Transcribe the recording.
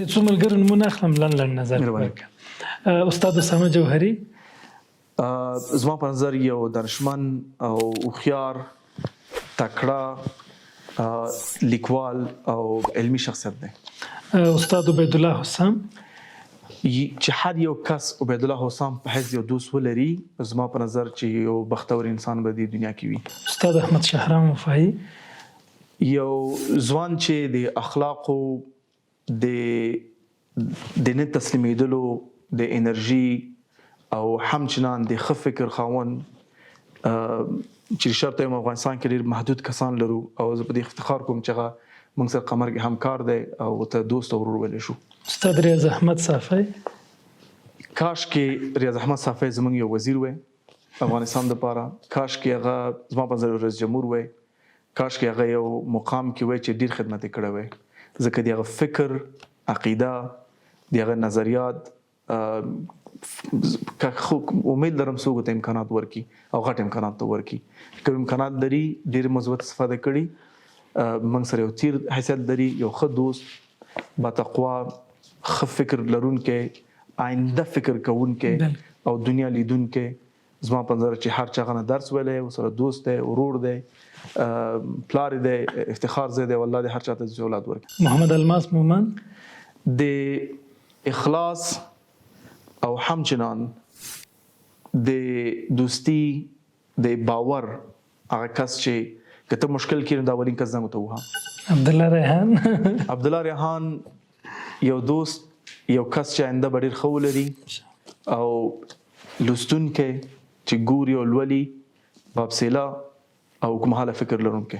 د څو ملګرو نومونه اخلم، لنډ لنډ نظر ورکړه. استاد اسامه جوهري. زما په نظر یو دانشمند او هوښیار، تکړه لیکوال او علمي شخصیت دی. استاد عبیدالله حسام. چې هر یو کس عبیدالله حسام په حیث یو دوست ولري، زما په نظر چې یو بختور انسان به دې دنیا کې وي. استاد احمد شهرام وفایي. یو ځوان چې د اخلاقو، د د نه تسلیمېدلو، د انرژي او همچنان د ښه فکر خاوند، چې شرط یم افغانستان کې ډېر محدود کسان لرو او زه په دې افتخار کوم چې هغه موږ سره قمر کې همکار دی او ته دوست او ورور ویلی شو. استاد ریاض احمد صافی. کاش کې ریاض احمد صافی زموږ یو وزیر وای افغانستان دپاره، کاش کې هغه زما په نظر یو رئیس جمهور وای، کاش کې هغه یو مقام کې وای چې ډیر خدمت یې کړی وای، ځکه د هغه فکر، عقیده، د هغه نظریات، خو امید لرم څوک ته امکانات ورکړي او غټ امکانات ته ورکړي. کوم امکانات لري ډیر مثبت استفاده کړي. موږ سره یو تیر حیثیت لري، یو ښه دوست، با تقوا، ښه فکر لرونکی، آینده فکر کوونکی او دنیا لیدونکی. زما په نظر چې هر چا غنه درس ویلی، ورسره دوست دی، ورور دی، پلار دی، افتخار ځای دی، والله دې هر چا ته داسې اولاد ورکړي. محمد الماس مومند. د اخلاص او همچنان د دوستی، د باور هغه کس چې که ته مشکل کې نو دا اولین کس زنګ ورته ووهه. عبدالله ریحان. عبدالله ریحان یو دوست، یو کس چې آینده به ډېر ښه ولري او لوستونکی چې ګوري او لولي، بابسیله او اوږدمهاله فکر لرونکی.